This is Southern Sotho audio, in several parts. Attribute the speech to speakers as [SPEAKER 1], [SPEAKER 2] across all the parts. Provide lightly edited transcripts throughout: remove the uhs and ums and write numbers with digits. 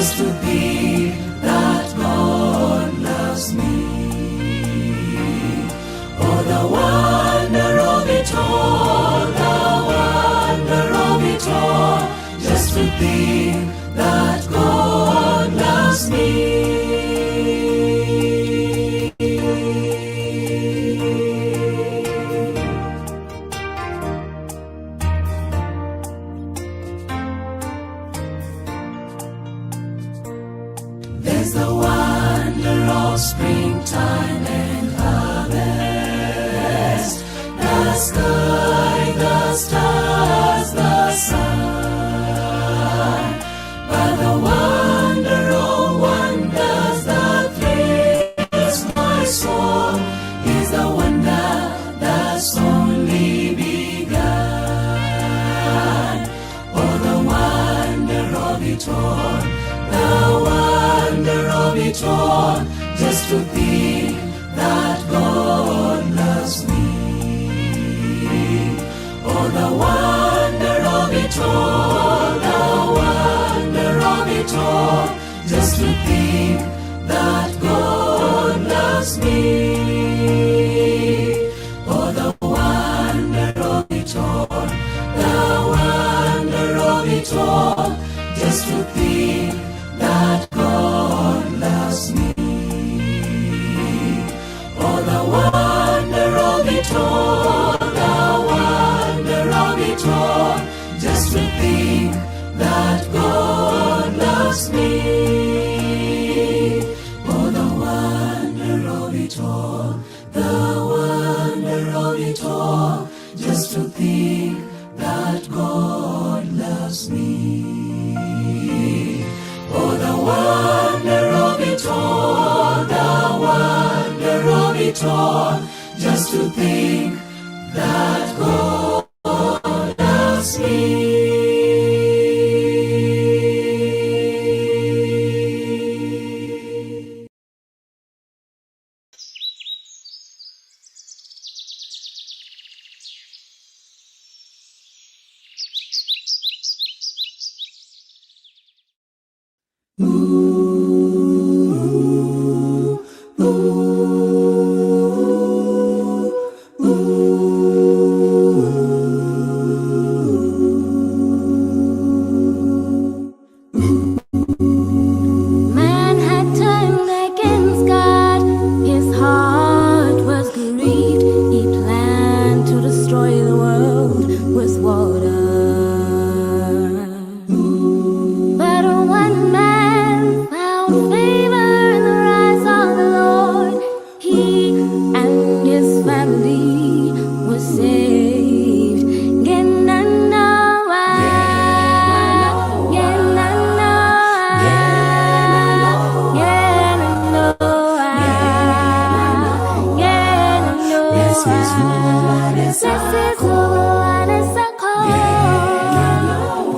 [SPEAKER 1] just to think that God loves me. Oh, the wonder of it all, the wonder of it all, just to think that God loves me. There's the wonder of springtime and harvest, the sky, the stars, the sun. But the wonder of wonders that thrills my soul is the wonder that's only begun. Oh, the wonder of it all, the wonder of it all, just to think that God loves me. Oh, the wonder of it all, the wonder of it all, just to think that God loves me. Oh, the wonder of it all, the wonder of it all, just to think that God loves me. Oh, the wonder of it all, the wonder of it all, just to think that God loves me. Oh, the wonder of it all, the wonder of it all, just to think that God loves me. Oh, the wonder of it all, the wonder of it all, just to think that God loves me.
[SPEAKER 2] Man had turned against God. His heart was grieved. He planned to destroy the world with water. But one man found favor in the eyes of the Lord. He and his family were saved. Ngena Noah, Ngena Noah, Ngena Noah, Ngena Noah. Lesizukulwane sakho.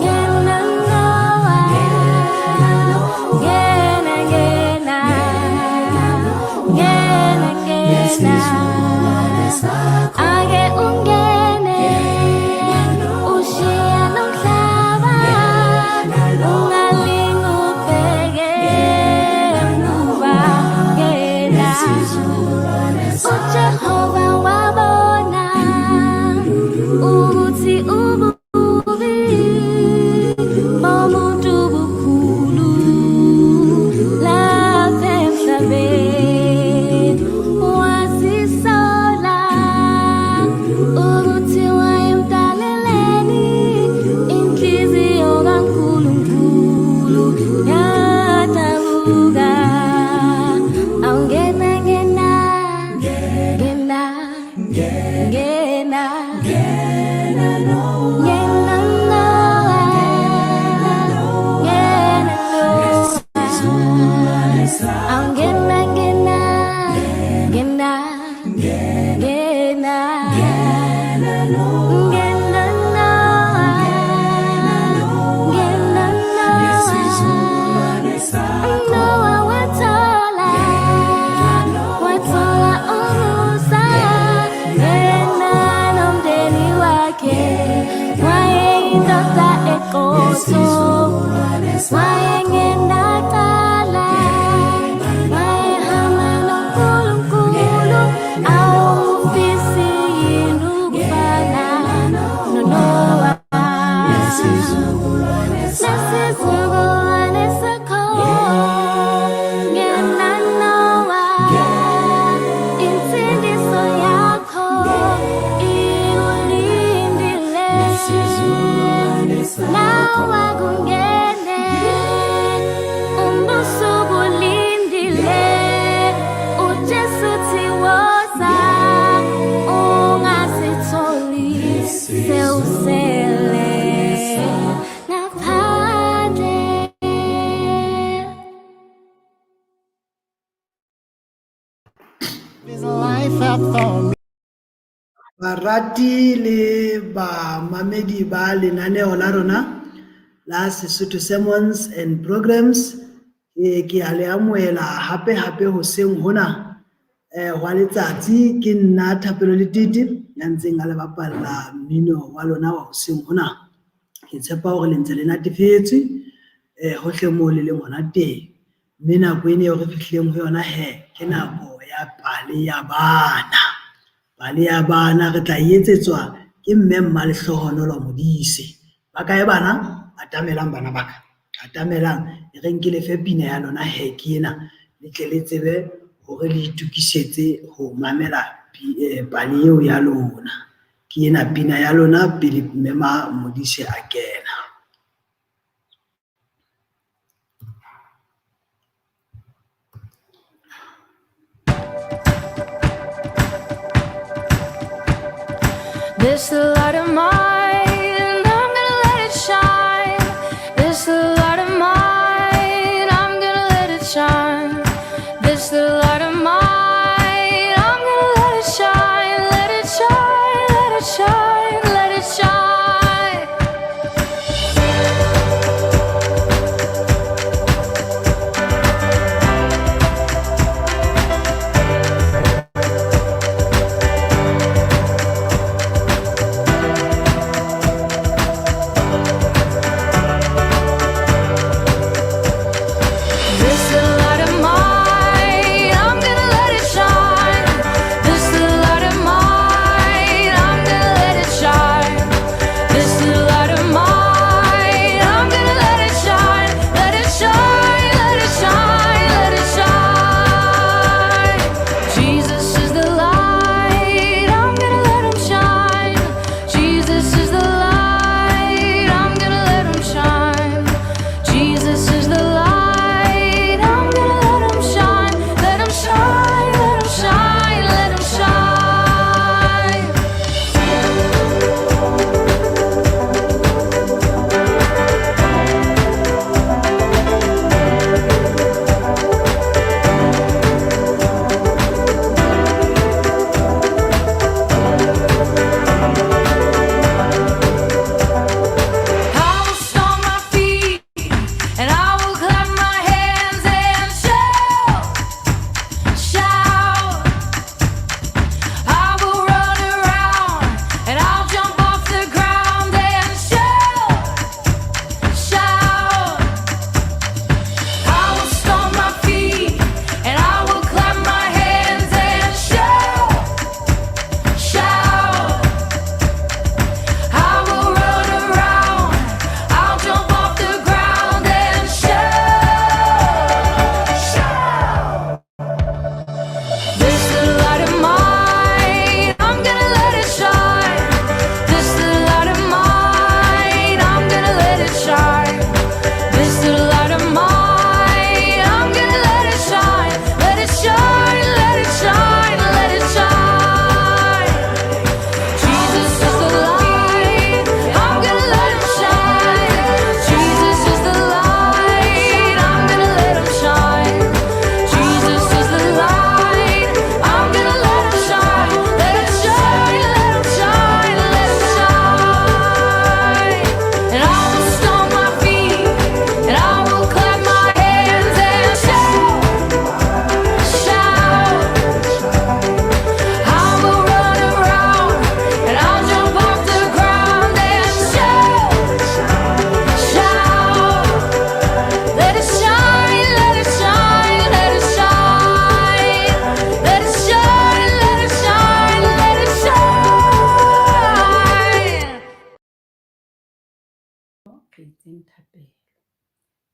[SPEAKER 2] Ngena Noah, Ngena, Ngena, Ngena, Ngena. Ake ungene, ushiya nomhlaba, ungalinge ubheke emuva. Ngena. uJehova wabona ukuthi ububi bomuntu bukhulu lapha emhlabeni.
[SPEAKER 3] Barati le bamamedi ba lenaneo la rona la Sesotho Sermons and Programs, ke a le amohela hape hape hoseng hona hwa letsatsi. Ke nna Thapelo Letete ya ntseng a le bapalla mmino wa lona wa hoseng hona. Ke tshepa hore le ntse le natefetswe hohle moo le leng hona teng. Mme nako ena eo re fihlileng ho yona hee ke nako ya pale ya bana. Pale ya bana re tla e etsetswa ke mme Mmalehlohonolo Modise. Ba kae bana? Atamelang bana ba ka, atamelang. E reng ke lefe pina ya lona hee ke ena, le tle le tsebe hore le itokisetse ho mamela pale eo ya lona. Ke ena pina ya lona pele mme Modise a kena.
[SPEAKER 2] This light of mine, I'm gonna let it shine. This light of mine, I'm gonna let it shine. This light of mine, I'm gonna let it shine. Let it shine, let it shine, let it shine. This light of mine, I'm gonna let it shine. This light of mine, I'm gonna let it shine. This light of mine, I'm gonna let it shine. Let it shine, let it shine, let it shine. Jesus is the light, I'm gonna let him shine. Jesus is the light, I'm gonna let him shine. Jesus is the light, I'm gonna let him shine. Let him shine, let him shine, let him shine. I will stomp my feet and I will clap my hands and shout, shout. I will run around and I'll jump off the ground and shout, shout. I will stomp my feet and I will clap my hands and shout, shout. I will run around, I'll jump off the ground and shout, shout. This little light of mine, I'm gonna let it shine. This little light of mine, I'm gonna let it shine. This little light of mine, I'm gonna let it shine. Let it shine, let it shine, let it shine. Jesus is the light, I'm gonna let him shine. Jesus is the light, I'm gonna let him shine. Jesus is the light, I'm gonna let him shine. Let it shine, let him shine, let him shine. And I will stomp my feet, and I will clap my hands and shout, shout. I will run around and I'll jump off the ground and shout, shout. Let it shine, let it shine, let it shine. Let it shine, let it shine, let it shine.
[SPEAKER 4] Re etseng thapelo.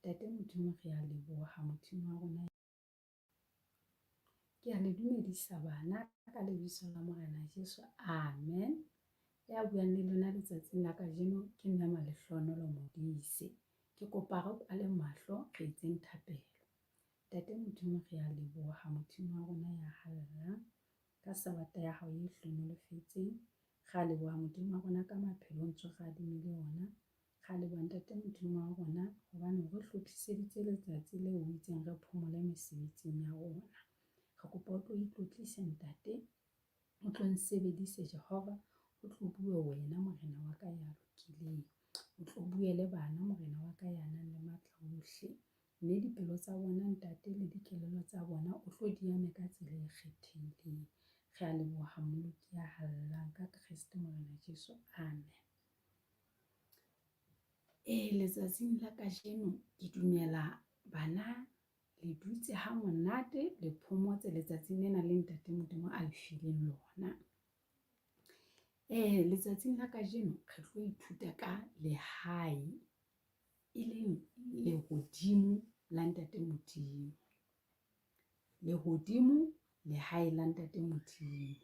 [SPEAKER 4] Ntate Modimo, re a leboha Modimo wa rona. Ke a le dumedisa bana ka lebitso la Morena Jesu. Amen. Ya buang le lona letsatsing la kajeno ke mme Malehlohonolo Modise. Ke kopa re kwale mahlo, re etseng thapelo. Ntate Modimo, re a leboha Modimo wa rona ya halalelang ka sabata ya hao e hlohonolofetseng. Re a leboha Modimo wa rona ka maphelo o ntso re adimile ona. Re a leboha Ntate Modimo wa rona hobane o re hlophiseditse letsatsi leo o itseng re phomole mesebetsing ya rona. Re kopa o tlo itlotlise Ntate, o tlo nsebedise Jehova, o tlo bue wena Morena wa ka ya lokileng. O tlo bue le bana Morena wa ka ya nang le matla ohle. Mme dipelo tsa bona Ntate le dikelello tsa bona o tlo di ame ka tsela e kgethehileng. Re a leboha Mmoloki ya halalelang ka Kreste Morena Jesu. Amen. Ee, letsatsing la kajeno ke dumela bana le dutse ha monate le phomotse letsatsing lena le Ntate Modimo a le fileng lona. Ee, letsatsing la kajeno re tlo ithuta ka lehae e leng lehodimo la Ntate Modimo. Lehodimo lehae la Ntate Modimo.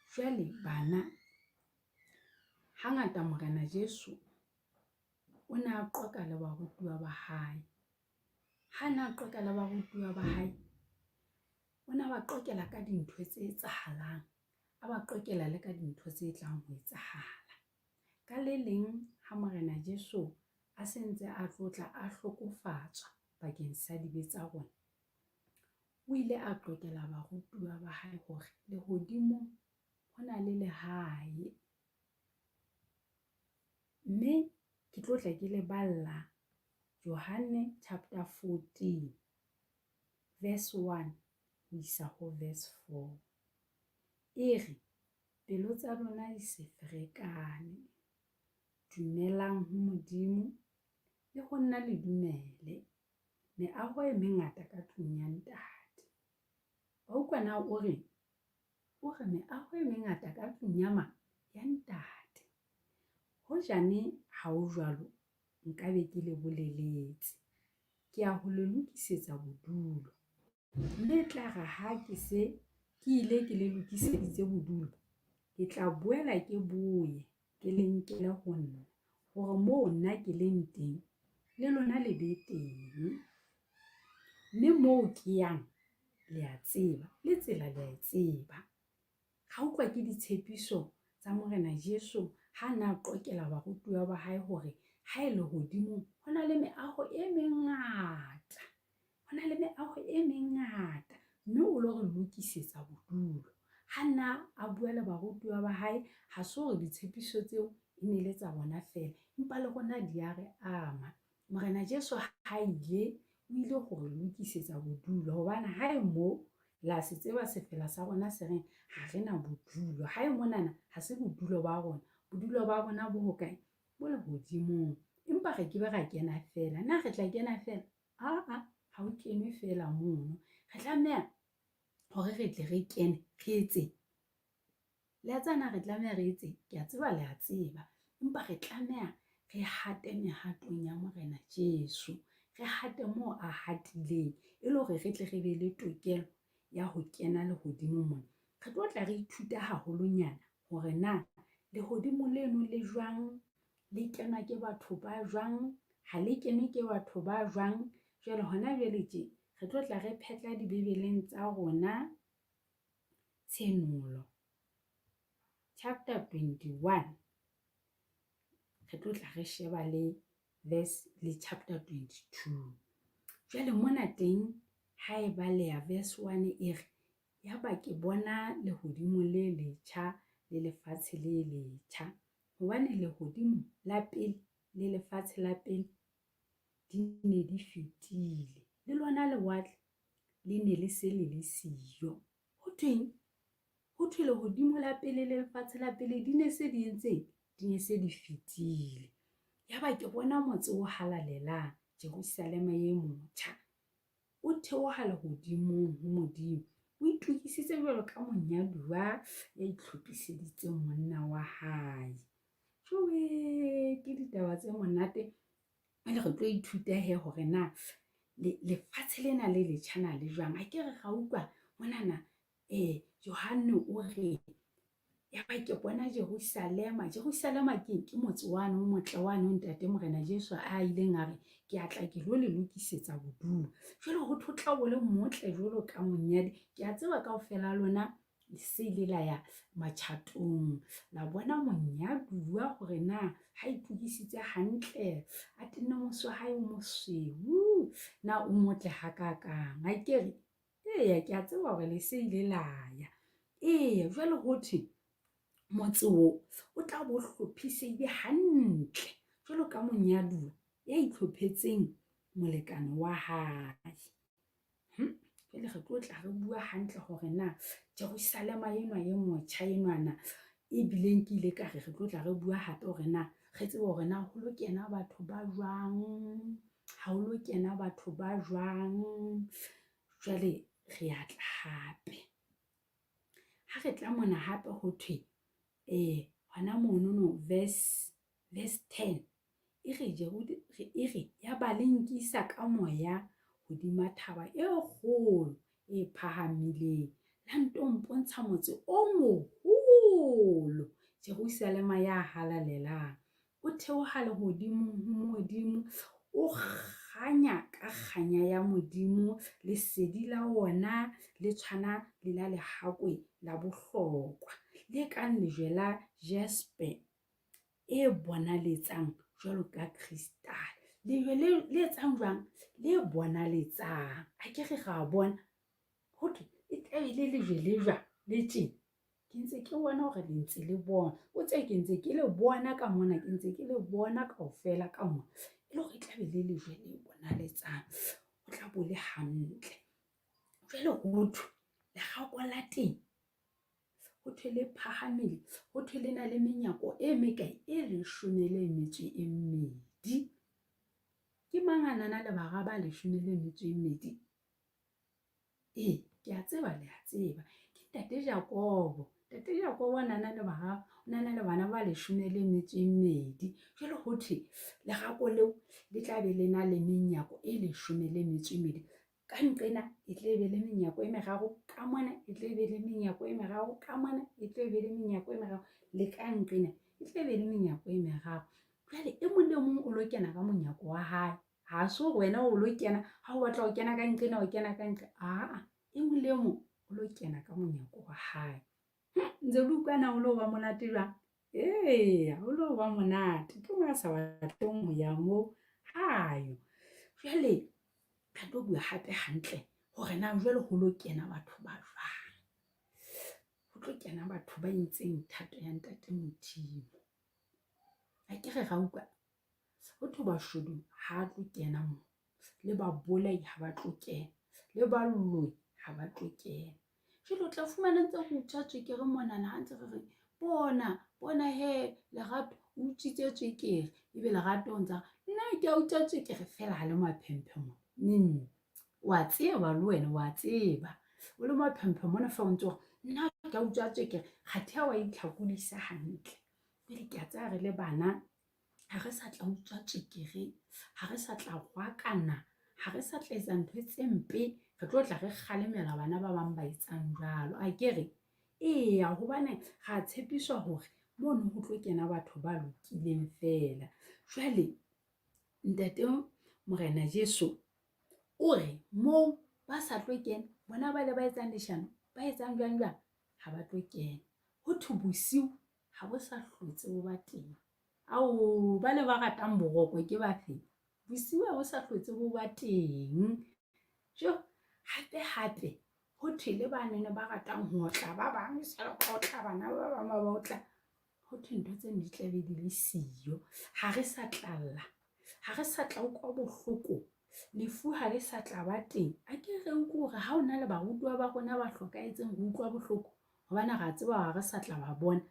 [SPEAKER 4] Jwale bana hangata Morena Jesu o ne a qoqa le barutuwa ba hae. Ha ne a qoqa le barutuwa ba hae, o ne a ba qoqela ka dintho tse etsahalang, a ba qoqela le ka dintho tse tlang ho etsahala. Ka le leng ha Morena Jesu a se ntse a tlotla a hlokofatswa bakeng sa dibe tsa rona, o ile a qoqela barutuwa ba hae hore lehodimong ho na le lehae. Mme ke tlo tla ke le balla Johanne chapter 14 verse 1 ho isa ho verse 4. E re, pelo tsa lona di se ferekane. Dumelang ho Modimo le ho nna le dumele. Meaho e mengata ka tlung ya Ntate. Wa utlwa na o reng? O re meaho e mengata ka tlung ya mang? Ya Ntate. Hojane ha ho jwalo, nka be ke le boleletse. Ke ya ho le lokisetsa bodulo. Mme e tla re ha ke se ke ile ke le lokiseditse bodulo, ke tla boela ke boye ke le nkele ho nna, hore moo nna ke leng teng, le lona le be teng. Mme moo ke yang, le a tseba, le tsela le a e tseba. Ra utlwa ke ditshepiso tsa Morena Jesu ha a ne a qoqela barutuwa ba hae hore ha e lehodimong ho na le meaho e mengata. Ho na le meaho e mengata mme o lo re lokisetsa bodulo. Ha nna a bua le barutuwa ba hae, ha se hore ditshepiso tseo e ne le tsa bona feela, empa le rona di a re ama. Morena Jesu ha ile, o ile go re lokisetsa bodulo hobane ha e mo la se tseba sefela sa rona se reng ha re na bodulo. Ha e monana ha se bodulo ba rona, bodulo ba rona bo hokae? Bo lehodimong. Empa re ke be ra kena feela. Na re tla kena feela? Aa, ha o kenwe feela mono. Re tlameha hore re tle re kene re etseng? Le a tseba na re tlameha re etseng? Ke a tseba le a tseba. Empa re tlameha re hate mehatong ya Morena Jesu. Re hate moo a hatileng e le hore re tle re be le tokelo ya ho kena lehodimo mona. Re tlo tla re ithuta haholonyana hore na lehodimo leno le jwang, le kenwa ke batho ba jwang, ha le kenwe ke batho ba jwang. Jwale hona jwale tje re tlo tla re phetla dibibeleng tsa rona Tshenolo chapter 21 re tlo tla re sheba le verse le chapter 22. Jwale mona teng ha e baleha verse 1 e re yaba ke bona lehodimo le letjha le lefatshe le letjha, hobane lehodimo la pele le lefatshe la pele di ne di fetile, le lona lewatle le ne le se le le siyo. Ho thweng? Ho thwe lehodimo la pele le lefatshe la pele di ne se di entseng? Di ne se di fetile. Yaba ke bona motse o halalelang, Jerusalema e motjha, o theoha lehodimong ho Modimo, o itokisitse jwalo ka monyaduwa ya itlhophiseditseng monna wa hae. Jowe, ke ditaba tse monate. Jwale re tlo ithuta he hore na lefatshe lena le letjha na le jwang. A ke re ra utlwa monana Johanne o re yaba ke bona Jerusalema. Jerusalema ke ke motse wane o motle wane o ntate Morena Jesu a ileng a re ke a tla ke lo le lokisetsa bodulo. Jwale ho thwe o tla bo le motle jwalo ka monyadi. Ke a tseba kaofela lona le se ile la ya matjhatong la bona monyaduwa hore na ha itokisitse hantle a tenne mose wa hae o mosweu na o motle hakakang akere. Eya, ke a tseba hore le se ile la ya. Eya, jwale ho thwe motse oo o tla bo hlophisehile hantle jwalo ka monyaduwa ya itlhophetseng molekane wa hae. Jwale re tlo tla re bua hantle hore na Jerusalema enwa e motjha enwana ebileng ke ile ka re re tlo tla re bua hape hore na re tsebe hore na ho lo kena batho ba jwang, ha ho lo kena batho ba jwang. Jwale re a tla hape. Ha re tla mona hape ho thwe hona monono verse verse 10 e re e re ya ba le nkisa ka moya hodima thaba e kgolo e phahamileng la nto mpontsha motse o moholo Jerusalema ya halalelang o theoha lehodimong ho Modimo o kganya ka kganya ya Modimo lesedi la wona le tshwana le la lehakwe la bohlokwa le kang lejwe la jaspe e bonaletsang jwalo ka crystal. Lejwe le le etsang jwang? Le bonaletsang. A ke re ra bona ho thwe e tlabe le lejwe le jwang le tje. Ke ntse ke bona hore le ntse le bona. O tsebe ke ntse ke le bona ka mona, ke ntse ke le bona kaofela ka mona. E le hore e tlabe le lejwe le bonaletsang. Ho tla bo le hantle. Jwale ho thwe lerako la teng ho thwe le phahamile, ho thwe le na le menyako e mekae? E leshome le metso e mmedi. Ke mang a nana le bara ba leshome le metso e mmedi? Ee, ke a tseba le a tseba. Ke ntate Jakobo. Ntate Jakobo o nana le bara, o nana le bana ba leshome le metso e mmedi. Jwale ho thwe lerako leo le tla be le na le menyako e leshome le metso e mmedi. Ka nqena e tle be le menyako e meraro, ka mona e tle be le menyako e meraro, ka mona e tle be le menyako e meraro, le ka nqena e tle be le menyako e meraro. Jwale e mong le mong o lo kena ka monyako wa hae. Ha se hore wena o lo kena ha o batla ho kena ka nqena o kena ka nqe, aa e mong le mong o lo kena ka monyako wa hae. Ntse le utlwa na o lo ba monate jwang? Eya, o lo ba monate. Ke mang a sa batleng ho ya moo? Hayo. Jwale re tlo bua hape hantle hore na jwale ho lo kena batho ba jwang. Ho tlo kena batho ba entseng thato ya Ntate Modimo. Akere ra utlwa ho thwe bashodu ha a tlo kena moo, le babolai ha ba tlo kena, le baloi ha ba tlo kena. Jwale o tla fumana ntse re utswa tswekere monana ha ntse re re bona bona hee Lerato o utswitse tswekere, ebe Lerato o ntsa nna ke a utswa tswekere feela ha le maphemphe mona. Wa tseba le wena wa tseba o le maphemphe mona feela o ntso re nna ke a utswa tswekere kgathe ha wa itlhakodisa hantle. Jwale ke a tseba re le bana ha re sa tla utswa tswekere, ha re sa tla rwakana, ha re sa tla etsa ntho tse mpe, re tlo tla re kgalemela bana ba bang ba etsang jwalo. Akere? Eya, hobane ra tshepiswa hore mono ho tlo kena batho ba lokileng feela. Jwale Ntate Morena Jesu o re moo ba sa tlo kena, bona ba le ba etsang leshano, ba etsang jwang jwang, ha ba tlo kena. Ho thwe bosiu ha bo sa hlotse bo ba teng. Ao, ba le ba ratang boroko ke ba feng? Bosiu ha bo sa hlotse bo ba teng. Jo, hape hape ho thwe le banene ba ratang ho otla ba bang, esale ba otla bana ba bang ba ba otla. Ho thwe ntho tseno di tla be di le siyo. Ha re sa tlalla, ha re sa tla utlwa bohloko, lefu ha le sa tla ba teng. A ke re utlwe hore ha o na le barutuwa ba rona ba hlokahetseng re utlwa bohloko hobane ra tseba ha re sa tla ba bona.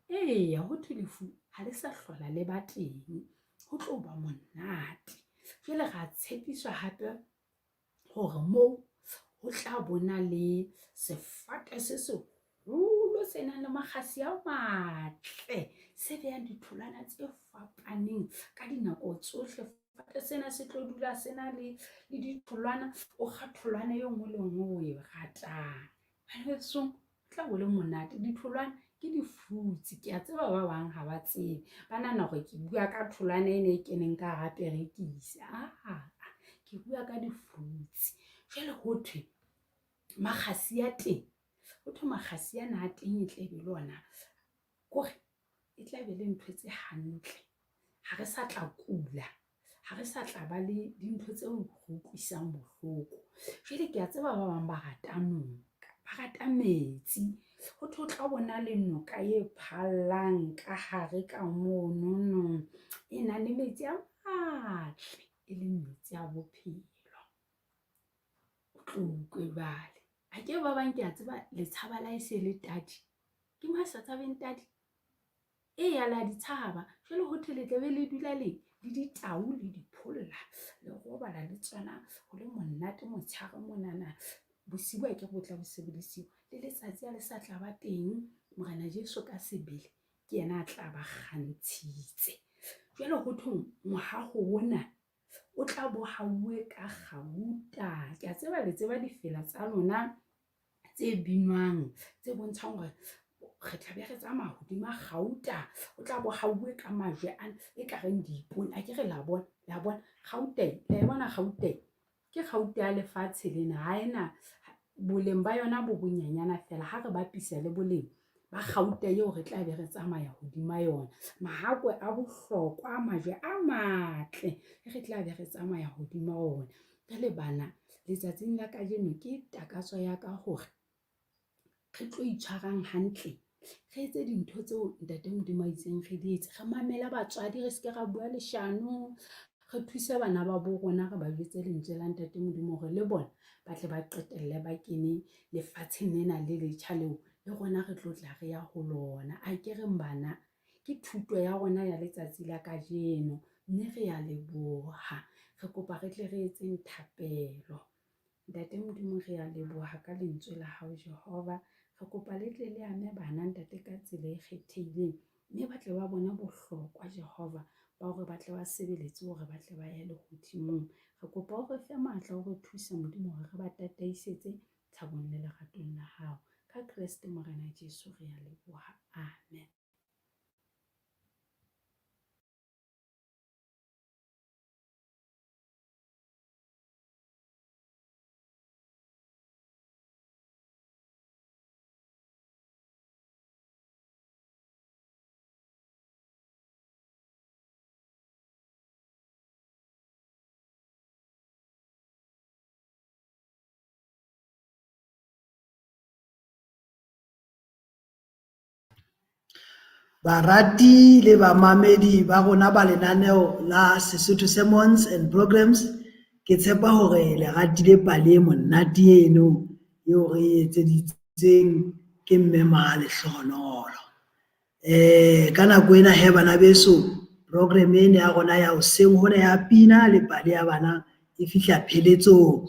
[SPEAKER 4] Eya, ho thwe lefu ha le sa hlola le ba teng, ho tlo ba monate. Jwale ra tshepiswa hape hore moo ho tla bona le sefate se seholo se nang le makgasi a matle, se behang ditholwana tse fapaneng ka dinako tsohle. Sefate sena se tlo dula se na le ditholwana, o kga tholwana e nngwe le e nngwe o e ratang. Banabesong ho tla bo le monate. Ditholwana ke di-fruits. Ke a tseba ba bang ha ba tsebe, ba nahana hore ke bua ka tholwana ena e keneng ka hara perekisi. Aa, ke bua ka di-fruits. Jwale ho thwe makgasi a teng, ho thwe makgasi ana a teng e tle be le ona kore e tla be le ntho tse hantle. Ha re sa tla kula. Ha re sa tla ba le dintho tseo re utlwisang bohloko. Jwale ke a tseba ba bang ba rata noka, ba rata metsi. Ho thwe o tla bona le noka e phallang ka hare ka monono e nang le metsi a matle, e leng metsi a bophelo. O tlo utlwe jwale. Akere ba bang ke a tseba le tshaba le ha e se le tadi. Ke mang a sa tshabeng tadi? Eya la di tshaba. Jwale ho thwe le tla be le dula le le ditau le dipholla, le robala le tsona ho le monate motshehare monana. Bosiu akere bo tla bo se bo le siyo, le letsatsi ha le sa tla ba teng. Morena Jesu ka sebele ke yena a tla ba kgantshitse. Jwale ho thwe mohaho ona o tla bo hauwe ka kgauta. Ke a tseba le tseba difela tsa lona tse binwang tse bontshang hore re tla be re tsamaya hodima kgauta. O tla bo hauwe ka majwe a e ka reng diipone. Akere la bona, la bona kgauta e, la e bona kgauta e? Ke kgauta ya lefatshe lena, ha ena boleng ba yona bo bonyenyana feela ha re bapisa le boleng ba kgauta eo re tla be re tsamaya hodima yona. Mahakwe a bohlokwa, majwe a matle e re tla be re tsamaya hodima ona. Jwale bana, letsatsing la kajeno ke takatso ya ka hore re tlo itshwarang hantle, re etse dintho tseo Ntate Modimo a itseng re di etse, re mamele batswadi, re seke ra bua leshano, re thuse bana ba bo rona, re ba jwetse lentswe la Ntate Modimo hore le bona ba tle ba qetelle ba kene lefatsheng lena le letjha leo le rona re tlo tla re ya ho lona. A ke reng bana, ke thuto ya rona ya letsatsi la kajeno, mme re ya leboha. Re kopa re tle re etseng thapelo. Ntate Modimo, re a leboha ka lentswe la hao Jehova. Re kopa le tle le ame bana Ntate ka tsela e kgethehileng, mme ba tle ba bone bohlokwa Jehova ba hore ba tle ba sebeletse hore ba tle ba ye lehodimong. Re kopa o re fe matla, o re thuse Modimo hore re ba tataisetse thabong le leratong la hao. Ka Kreste Morena Jesu re a leboha. Amen.
[SPEAKER 3] Barati le bamamedi ba rona ba lenaneo la Sesotho Sermons and Programs, ke tshepa hore le ratile pale e monate eno eo re e etseditseng ke Mme Malehlohonolo. Ka nako ena he bana beso, program ena ya rona ya hoseng hona ya pina le pale ya bana e fihla pheletsong.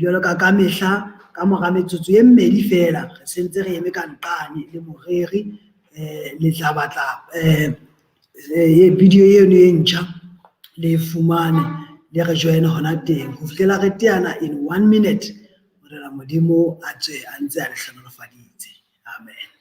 [SPEAKER 3] Jwalo ka kamehla ka mora metsotso e mmedi feela re sentse re eme ka nqane le moreri, le tla batla video eno e ntjha le e fumane le re join-e hona teng ho fihlela re teana in one minute. Morena Modimo a tswe a ntse a le hlohonolofaditse. Amen.